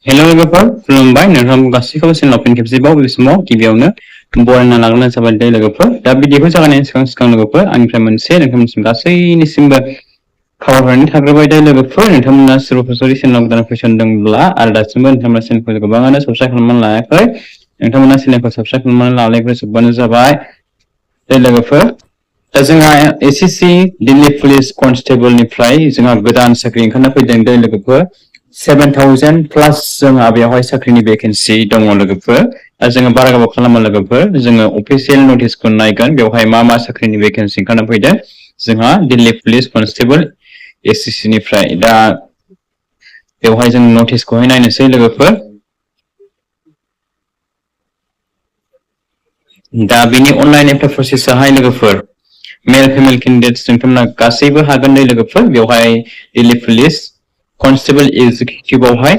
Hello लोगोफोर खुलुमबाय नोंथांमोन गासैखौबो चेनेलाव फिन खेबसेबाव बे समाव गिबियावनो बरायना लाग्रोनाय जाबाय दे लोगोफोर दा भिडिअखौ जागायनायनि सिगां लोगोफोर आंनिफ्राय मोनसे नोंथांमोनसिम गासैनिसिमबो खावलायनानै थाग्रोबाय दे लोगोफोर नोंथांमोना सोरबाफोर चेनेलाव गोदान फैसन दंब्ला आरो दासिमबो नोंथांमोना चेनेलखौ गोबाङानो साबस्क्राइब खालामनानै लायाखै नोंथांमोना चेनेलखौ साबस्क्राइब खालामनानै लालायग्रोजोबबानो जाबाय दे लोगोफोर दा जोंहा एसएससि दिल्ली पुलिस कनस्टेबलनिफ्राय जोंहा गोदान साख्रि ओंखारना फैदों दे लोगोफोर 7,000 प्लास जोंहा बेवहाय साख्रिनि भेकेन्सि दङ लोगोफोर दा जोङो बारा गोबाव खालामा लोगोफोर जोङो अफिसियेल नटिसखौ नायगोन बेवहाय मा साख्रिनि भेकेन्सि ओंखारना फैदों जोंहा दिल्ली पुलिस कनस्टेबल एसएससि निफ्राय दा बेवहाय जों नटिसखौहाय नायनोसै लोगोफोर दा बिनि अनलाइन एप्लाइ प्रसेसआहाय लोगोफोर मेल फिमेल केन्डिडेट्स नोंथांमोना गासैबो हागोन दे लोगोफोर बेवहाय दिल्ली पुलिस कनस्टेबल एक्जिकिउटिभआवहाय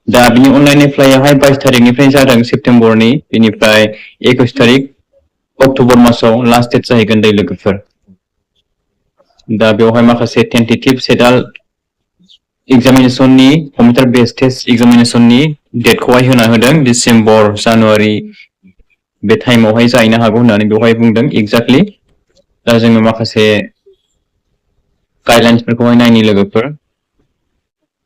दा बिनि अनलाइन एप्लाइआहाय 22 तारिखनिफ्राय जादों सेप्तेम्बरनि बेनिफ्राय 21 तारिख अक्ट'बर मासाव लास्ट डेट जाहैगोन दे लोगोफोर दा बेवहाय माखासे टेन्टेटिभ सेडुल एग्जामिनेशननि कम्पिउटार बेस्ड टेस्ट एग्जामिनेशननि डेटखौहाय होना होदों डिसेम्बर जानुवारि बे टाइमावहाय जाहैनो हागौ होननानै बेवहाय बुंदों एक्जेक्टलि दा जोङो माखासे गाइडलाइन्सफोरखौहाय नायनि लोगोफोर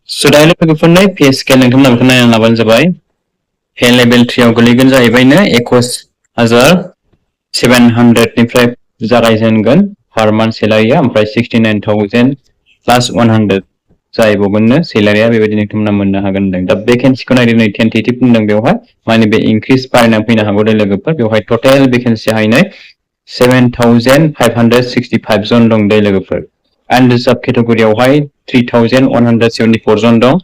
स' दा लोगोफोरनो पे स्केल नोंथांमोना बेखौ नायनानै लाबानो जाबाय पे लेभेल 3 आव गोलैगोन जाहैबायनो 21,700 निफ्राय जागायजेनगोन पार मान्थ सेलारिया ओमफ्राय 69,000 प्लास 100 जाहैबावगोननो सेलारिया बेबायदि नोंथांमोना मोननो हागोन होनदों दा भेकेन्सिखौ नायदों नै टेन्टेटिभ होनदों बेवहाय माने बे इंक्रिज बारायनानै फैनो हागौ दे लोगोफोर बेवहाय टटेल भेकेन्सियाहायनो 7,565 जन दं दे लोगोफोर आनरिजार्भ केटेगरियावहाय 3,174 जन दं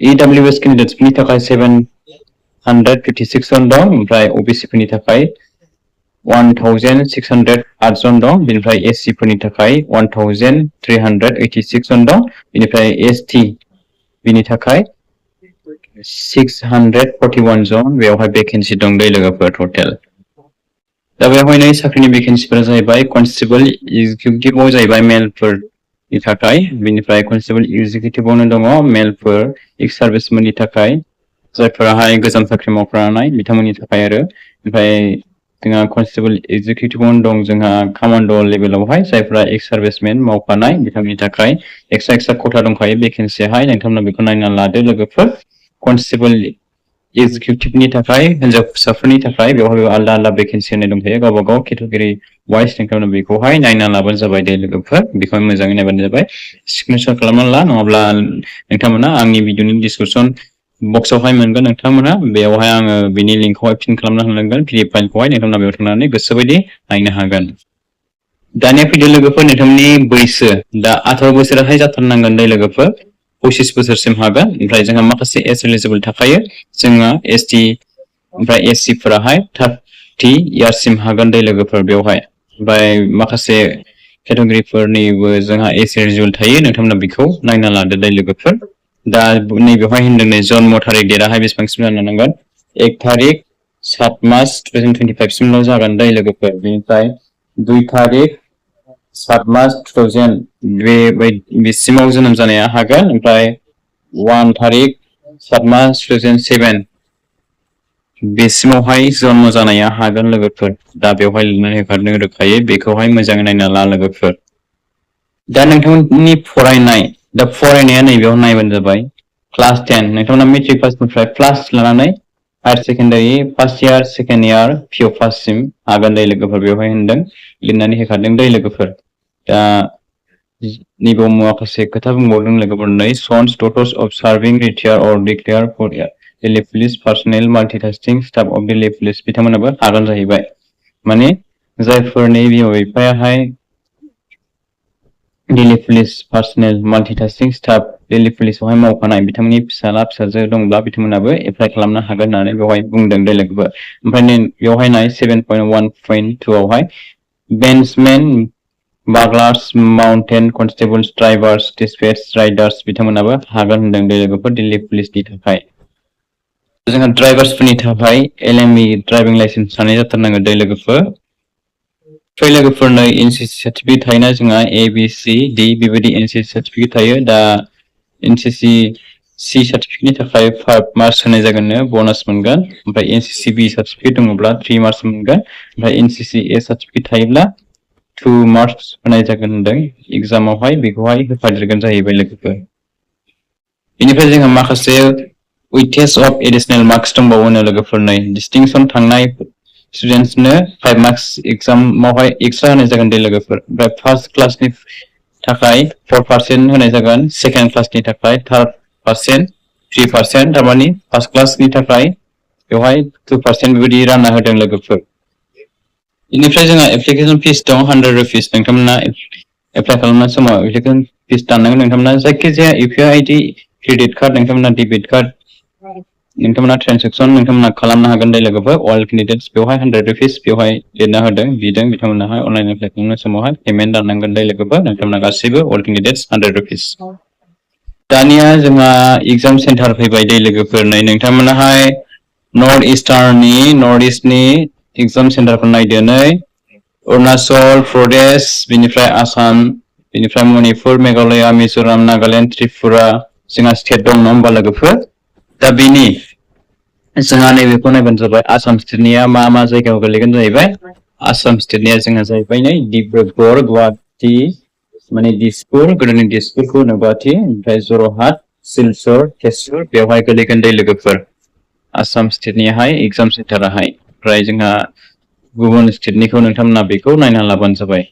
EWS केन्डिडेट्सफोरनि थाखाय 756 जन दं ओमफ्राय ओबीसी फोरनि थाखाय 1,608 जन दं बेनिफ्राय एससी फोरनि थाखाय 1,386 जन दं बेनिफ्राय एसटी बिनि थाखाय 641 जन बेवहाय भेकेन्सि दं दे लोगोफोर टटेल दा बेवहायनो साख्रिनि भेकेन्सिफोरा जाहैबाय कनस्टेबल एक्जिकिउटिभआव जाहैबाय मेलफोरनि थाखाय बेनिफ्राय कनस्टेबल एक्जिकिउटिभआवनो दङ मेलफोर एक्स सार्भिसमेननि थाखाय जायफोराहाय गोजाम साख्रि मावफानाय बिथांमोननि थाखाय आरो ओमफ्राय जोंहा कनस्टेबल एक्जिकिउटिभआवनो दं जोंहा कमान्ड' लेभेलावहाय जायफोरा एक्स सार्भिसमेन मावफानाय बिथांमोननि थाखाय एक्सट्रा खथा दंखायो भेकेन्सियाहाय नोंथांमोना बेखौ नायनानै लादो लोगोफोर कनस्टेबल एक्जिकिउटिभनि थाखाय हिन्जावसाफोरनि थाखाय बेवहाय आलदा आलदा भेकेन्सि होनाय दंखायो गावबा गाव केटेगरि वाइज नोंथांमोना बेखौहाय नायना लाबानो जाबाय दे लोगोफोर बेखौहाय मोजाङै नायबानो जाबाय स्क्रिनशट खालामनानै ला नङाब्ला नोंथांमोना आंनि भिडिअनि डिसक्रिपसन बक्सआवहाय मोनगोन नोंथांमोना बेवहाय आङो बिनि लिंकखौहाय पिन खालामना होलांगोन PDF फाइलखौहाय नोंथांमोना बेयाव थांनानै गोसोबायदि नायनो हागोन दानिया फैदो लोगोफोर नोंथांनि बैसो दा 18 बोसोराहाय जाथारनांगोन दे लोगोफोर 25 बोसोरसिम हागोन ओमफ्राय जोंहा माखासे एज एलिजिबल थाखायो जोङो एसटी ओमफ्राय एससी फोराहाय 30 इयार्ससिम हागोन दे लोगोफोर बेवहाय ओमफ्राय माखासे केटेगरिफोरनिबो जोंहा एज एलिजिबल थायो नोंथांमोना बेखौ नायना लादो दे लोगोफोर दा नैबेवहाय होनदों नै जन्म थारिख डेटआहाय बेसेबांसिम जानो नांगोन 1 तारिख 7 मार्च 2025 सिमल' जागोन दे लोगोफोर बेनिफ्राय 2 तारिख 7 मार्च 2000 बेसिमाव जोनोम जानाया हागोन ओमफ्राय 1 तारिख 7 मार्च 2007 बेसिमावहाय जन्म जानाया हागोन लोगोफोर दा बेवहाय लिरनानै होखादों रोखायै बेखौहाय मोजाङै नायना ला लोगोफोर दा नोंथांमोननि फरायनाय दा फरायनाया नैबेयाव नायबानो जाबाय क्लास 10 नोंथांमोना मेट्रिक पासनिफ्राय प्लास लानानै higher secondary first year second year पिअ पाससिम हागोन दे लोगोफोर बेवहाय होनदों लिरनानै होखादों दे लोगोफोर दा नैबेयाव माखासे खोथा बुंबावदों लोगोफोर नै sons daughters of serving retired or declared for Delhi police personnel multitasking staff of Delhi police बिथांमोनाबो हागोन जाहैबाय माने जायफोरनि बिमा बिफायाहाय Delhi police personnel multitasking staff Delhi पुलिसावहाय मावफानाय बिथांमोननि फिसाला फिसाजो दंब्ला बिथांमोनाबो एप्लाइ खालामनो हागोन होननानै बेवहाय बुंदों दे लोगोफोर ओमफ्राय बेवहाय नाय 7.1.2 आवहाय बेन्समेन बागलार्स माउन्टेन कनस्टेबल्स ड्राइभार्स डिस्पेच राइडार्स बिथांमोनाबो हागोन होनदों दे लोगोफोर दिल्ली पुलिसनि थाखाय जोंहा ड्राइभार्सफोरनि थाखाय LME ड्राइभिं लाइसेन्स थानाय जाथारनांगोन दे लोगोफोर फै लोगोफोरनो NCC सार्टिफिकेट थायोना जोंहा ABCD बेबायदि NCC सार्टिफिकेट थायो दा NCC C certificate थाखाय 5 marks होनाय जागोन bonus मोनगोन ओमफ्राय NCC B certificate दङब्ला 3 marks मोनगोन ओमफ्राय NCC A certificate थायोब्ला 2 marks होनाय जागोन होनदों एग्जामावहाय बेखौहाय होफादेरगोन जाहैबाय लोगोफोर बेनिफ्राय जोंहा माखासे with test of additional marks दंबावो लोगोफोरनै distinction थांनाय students नो 5 marks एग्जामावहाय एक्सट्रा होनाय जागोन दे लोगोफोर ओमफ्राय फर्स्ट क्लासनि थाखाय 4% होनाय जागोन सेकेन्ड क्लासनि थाखाय 3% 3% थारमानि फार्स्ट क्लासनि थाखाय बेवहाय 2% बेबायदि रानना होदों लोगोफोर बेनिफ्राय जोंहा एप्लिकेशन फिस दं 100 रुपिस नोंथांमोना एप्लाइ खालामनाय समाव एप्लिकेशन फिस दाननांगोन नोंथांमोना जायखिजाया इउपिआइ आइडि क्रेडिट कार्ड नोंथांमोना डेबिट कार्ड नोंथांमोना ट्रेन्जेक्सन नोंथांमोना खालामनो हागोन दे लोगोफोर अल केन्डिडेट्स बेवहाय 100 रुपिस बेवहाय लिरना होदों बिदों बिथांमोनाहाय अनलाइन एप्लाइ खालामनाय समावहाय पेमेन्ट दाननांगोन दे लोगोफोर नोंथांमोना गासैबो अल केन्डिडेट्स 100 रुपिस दानिया जोंहा एग्जाम सेन्टार फैबाय दे लोगोफोर नै नोंथांमोनाहाय नर्थ ईस्टनि एग्जाम सेन्टारखौ नायदो नै अरुणाचल प्रदेश बेनिफ्राय आसाम बेनिफ्राय मणिपुर मेघालया मिजोराम नागालेण्ड त्रिपुरा जोंहा स्टेट दं नङा होमबा लोगोफोर दा बेनि जोंहा नैबेखौ नायबानो जाबाय आसाम स्टेटनिया मा मा जायगायाव गोलैगोन जाहैबाय आसाम स्टेटनिया जोंहा जाहैबाय नै डिब्रुगड़ गुवाहाटी माने दिसपुर गोदोनि दिसपुरखौ गुवाहाटी ओमफ्राय जरहाट सिलचर तेजपुर बेवहाय गोलैगोन दे लोगोफोर आसाम स्टेटनिहाय एग्जाम सेन्टाराहाय ओमफ्राय जोंहा गुबुन स्टेटनिखौ नोंथांमोना बेखौ नायना लाबानो जाबाय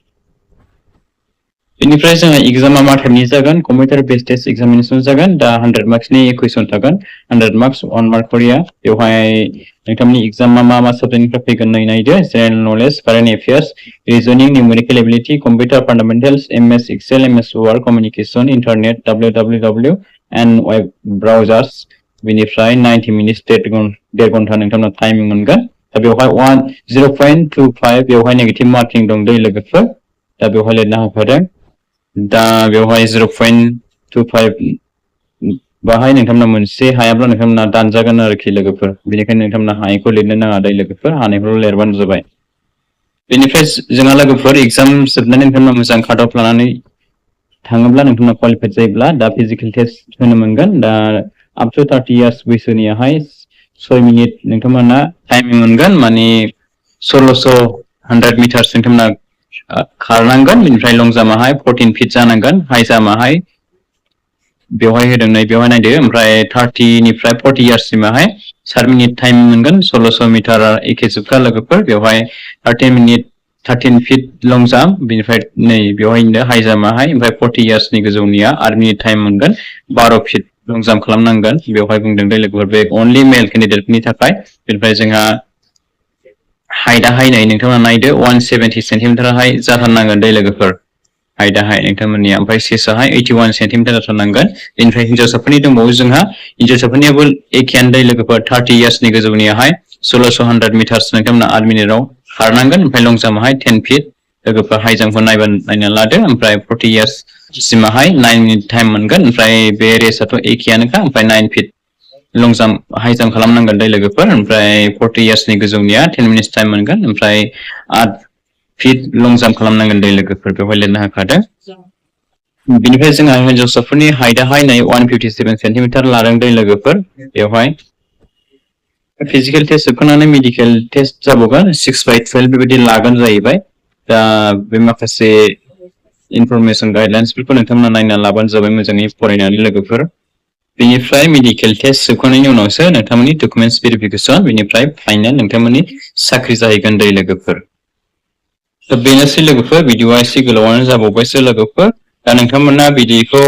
बेनिफ्राय जोंहा एग्जामा मा टाइपनि जागोन कम्पिउटार बेस्ड टेस्ट एग्जामिनेसन जागोन दा 100 मार्क्सनि कुइसन थागोन 100 मार्क्स 1 मार्क करिया बेवहाय नोंथांमोननि एग्जामा मा मा साबजेक्टनिफ्राय फैगोन नायदो general knowledge current affairs reasoning numerical ability computer fundamentals MS Excel MS Word communication internet www and web browsers बेनिफ्राय 90 मिनिट्स देर घन्टा नोंथांमोना टाइमिं मोनगोन दा बेवहाय 0.25 बेवहाय नेगेटिभ मार्किं दं दै लोगोफोर दा बेवहाय लिरना होखादों दा बेवहाय 0.25 बाहाय नोंथांमोना मोनसे हायाब्ला नोंथांमोना दानजागोन आरोखि लोगोफोर बेनिखायनो नोंथांमोना हायैखौ लिरनो नाङा दै लोगोफोर हानायखौल' लिरबानो जाबाय बेनिफ्राय जोंहा लोगोफोर एग्जाम जोबनानै नोंथांमोना मोजां काट अफ लानानै थाङोब्ला नोंथांमोना क्वालिफाइड जायोब्ला दा फिजिकेल टेस्ट होनो मोनगोन दा up to 30 years बैसोनियाहाय 6 मिनिट नोंथांमोना टाइमिं मोनगोन माने 1600 मिटार्स नोंथांमोना खारनांगोन बेनिफ्राय लं जाम्पआहाय 14 फिट जानांगोन हाइ जाम्पआहाय बेवहाय होदों नै बेवहाय नायदो ओमफ्राय 30 निफ्राय 40 इयार्ससिमाहाय 7 मिनिट टाइम मोनगोन 1600 मिटार एखे जोबखा लोगोफोर बेवहाय 13 फिट लं जाम्प बेनिफ्राय नै बेवहायनो हाइ जाम्पआहाय ओमफ्राय 40 इयार्सनि गोजौनिया 8 मिनिट टाइम मोनगोन 12 फिट लं जाम्प खालामनांगोन बेवहाय बुंदों दै लोगोफोर बे अनलि मेल केन्डिडेटनि थाखाय बेनिफ्राय जोंहा हाइटआहाय नै नोंथांमोना नायदो 170 सेन्टिमिटाराहाय जाथारनांगोन दै लोगोफोर हाइटआहाय नोंथांमोननिया ओमफ्राय साइजआहाय 81 सेन्टिमिटार जाथारनांगोन बेनिफ्राय हिन्जावसाफोरनि दंबावो जोंहा हिन्जावसाफोरनियाबो एखेयानो दै लोगोफोर 30 इयार्सनि गोजौनियाहाय 1600 मिटार्स नोंथांमोना 8 मिनिटाव खारनांगोन ओमफ्राय लं जाम्पआहाय 10 फिट लोगोफोर हाइ जाम्पखौ नायना लादो ओमफ्राय 40 इयार्स सिमाहाय 9 मिनिट टाइम मोनगोन ओमफ्राय बे रेसाथ' एखेयानोखा ओमफ्राय 9 feet long jump high jump खालामनांगोन दै लोगोफोर ओमफ्राय 40 इयार्सनि गोजौनिया 10 मिनिट्स टाइम मोनगोन ओमफ्राय 8 फिट लं जाम्प खालामनांगोन दै लोगोफोर बेवहाय लिरनो होखादों बेनिफ्राय जोंहा हिन्जावसाफोरनि हाइटआहाय नै 157 सेन्टिमिटार लादों दै लोगोफोर बेवहाय फिजिकेल टेस्ट जोबखांनानै मेडिकेल टेस्ट जाबावगोन 6/12 बेबायदि लागोन जाहैबाय दा बे माखासे इनफरमेसन गाइडलाइन्सफोरखौ नोंथांमोना नायना लाबानो जाबाय मोजाङै फरायनानै लोगोफोर बेनिफ्राय मेडिकेल टेस्ट जोबखांनायनि उनावसो नोंथांमोननि डकुमेन्टस भेरिफिकेसन बेनिफ्राय फाइनाल नोंथांमोननि साख्रि जाहैगोन दै लोगोफोर दा बेनोसै लोगोफोर भिडिअआ एसे गोलावानो जाबावबायसो लोगोफोर दा नोंथांमोना भिडिअखौ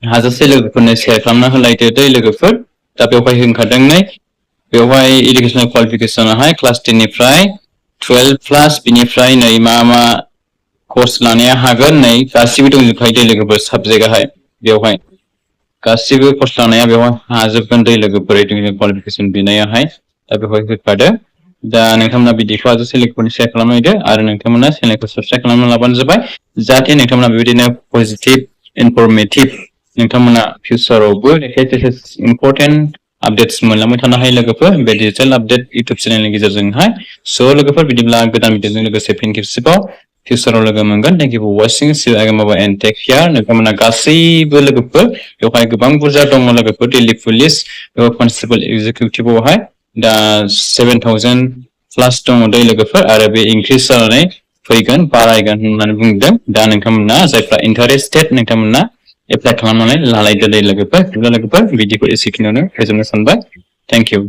हाजासे लोगोफोरनो शेयार खालामना होलायदो दै लोगोफोर दा बेवहाय होनखादों नै बेवहाय इडुकेसनेल क्वालिफिकेसनाहाय क्लास 10 निफ्राय 12 प्लास बिनिफ्राय नै मा कर्स लानाया हागोन नै गासिबो दंजोबखायो दै लोगोफोर साबजेक्टआहाय बेवहाय गासिबो कर्स लानाया बेवहाय हाजोबगोन दै लोगोफोर इडुकेसनेल क्वालिफिकेसन बिनायाहाय दा बेवहाय होखादो दा नोंथांमोना भिडिअखौ हाजासे लोगोफोरनो शेयार खालामनायदो आरो नोंथांमोना चेनेलखौ साबस्क्राइब खालामना लाबानो जाबाय जाहाथे नोंथांमोना बेबायदिनो पजिटिभ इनफरमेटिभ नोंथांमोना फिउचारावबो इम्परटेन्ट आपडेट्स मोनलांबाय थानो हायो लोगोफोर बे डिजिटेल आपडेट इउटुब चेनेलनि गेजेरजोंहाय स' लोगोफोर बिदिब्ला गोदान भिडिअजों लोगोसे फिन खेबसेबाव फिउचाराव लोगो मोनगोन thank you for watching see you again bye and take care नोंथांमोना गासैबो लोगोफोर बेवहाय गोबां बुरजा दङ लोगोफोर दिल्ली पुलिस कनस्टेबल एग्जिकिउटिभआवहाय दा 7000 प्लास दङ दै लोगोफोर आरो बे इंक्रिज जानानै फैगोन बारायगोन होननानै बुंदों दा नोंथांमोना जायफ्रा इन्टारेस्टेड नोंथांमोना एप्लाइ खालामनानै लालायदो दै लोगोफोर भिडिअखौ एसेखिनियावनो फोजोबनो सानबाय थेंक इउ